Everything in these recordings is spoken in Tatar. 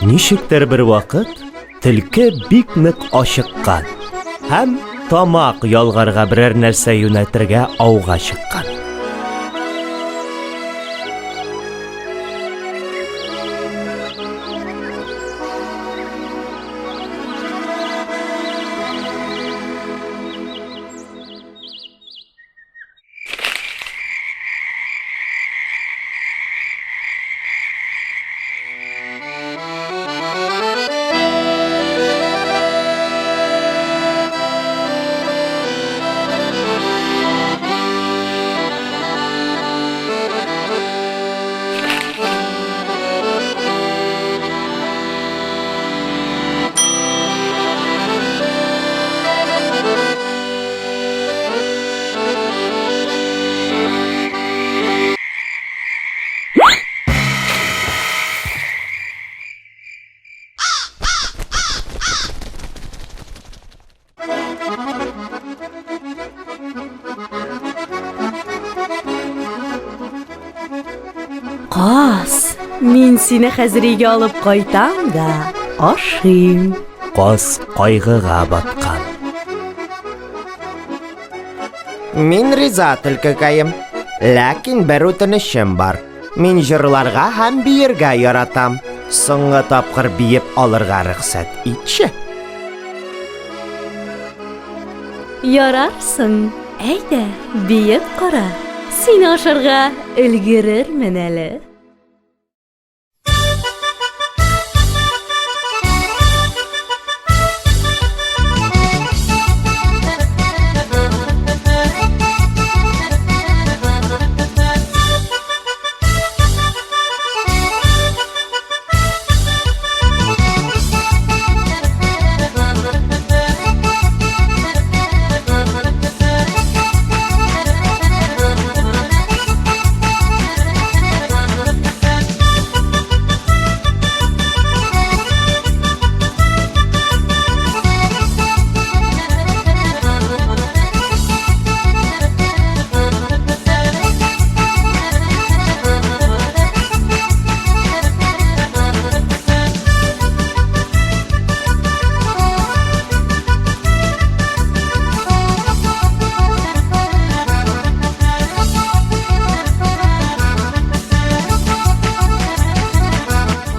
Ничектер бер вакыт төлке бик нык ачыккан һәм тамак ялгарга берәр нәрсә юнәтергә ауга чыккан. Каз, мин сине хәзер өйгә алып кайтам да ашыйм. Каз кайгыга баткан. Мин риза, төлкекәем. Ләкин бер үтенечем бар. Мин җырларга һәм биергә яратам. Соңгы тапкыр биеп алырга рөхсәт итче. Ярарсың, әйдә, биеп кара. Сине ашарга өлгерермен әле.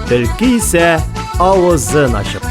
Төлке исә авызын ачып.